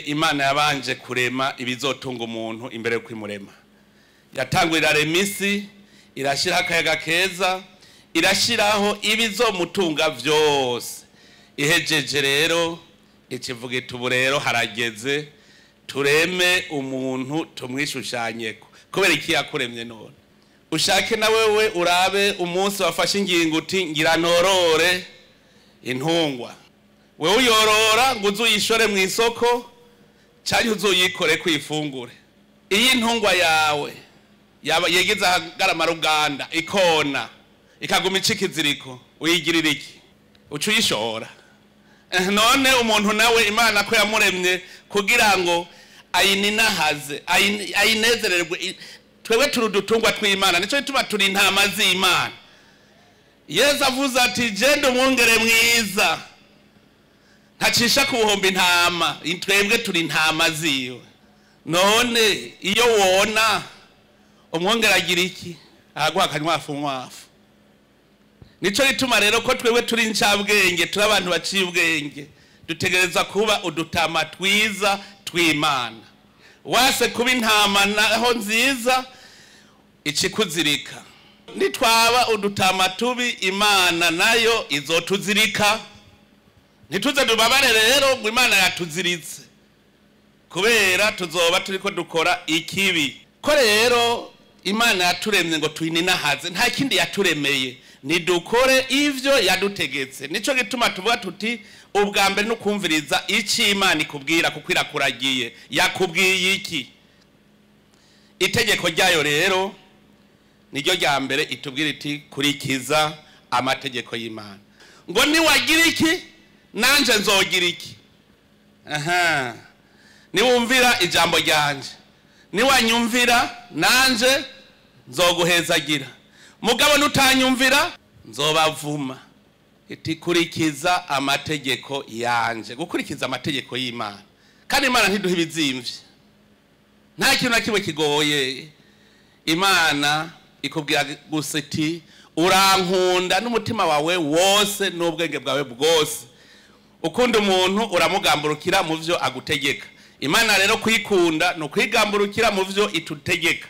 Imana yabanje kurema ibizotunga umuntu imbere yo kwimurema. Yatangurira remisi, irashyiraho akayaga keza, irashyiraho ibizomutunga vyose. Ihejeje rero ikivuga iti ubu rero harageze tureme umuntu tumwishushanyeko. Kubera iki yakuremye none? Ushake na wewe urabe umunsi wafashe ingingo uti ngira norore intungwa. Wewe uyorora ngo uzuyishore mu isoko cyangwa uzuyikore kwifungure. Iyi ntungwa yawe yaba yegeze ahagarama ruganda ikona ikaguma icikiziriko, uyigirira iki? Uca uyishora. None umuntu nawe Imana ko yamuremye kugira ngo ayininahaze, ayinezererwe. Twebwe turi udutungwa tw'Imana, nico gituma turi intama z'Imana. Yesu avuze ati je ndi umwungere mwiza, ntacisha ku buhombi intama, twebwe turi intama ziwe. None iyo wona umwungere agira iki? Araguha akanywafu nkwafu. Nico gituma rero ko twebwe turi incabwenge, turi abantu baciye ubwenge, dutegereza kuba udutama twiza tw'Imana. Wase kuba intama naho nziza ikikuzirika. Nitwaba udutama tubi, Imana nayo izotuzirika. Ntituze dubabare rero ngo Imana yatuziritse, kubera tuzoba turiko dukora ikibi. Ko rero Imana yaturemye ngo tuyininahaze, nta kindi yaturemeye, nidukore ivyo yadutegetse. Nico gituma tuvuga tuti ubwa mbere nukumviriza ici Imana ikubwira, kuko irakuragiye. Yakubwiye iki? Itegeko ryayo rero niryo rya mbere itubwira iti kurikiza amategeko y'Imana. Ngo niwagira iki nanje nzogira iki. Aha, niwumvira ijambo ryanje, niwanyumvira nanje nzoguhezagira, mugabo nutanyumvira nzobavuma. Iti kurikiza amategeko yanje, gukurikiza amategeko y'Imana. Kandi Imana ntiduha ibizimvye, nta kintu na kimwe kigoye. Imana ikubwira gusa iti urankunda n'umutima wawe wose n'ubwenge bwawe bwose. Ukunda umuntu uramugamburukira mu vyo agutegeka. Imana rero kuyikunda ni ukwigamburukira mu vyo itutegeka.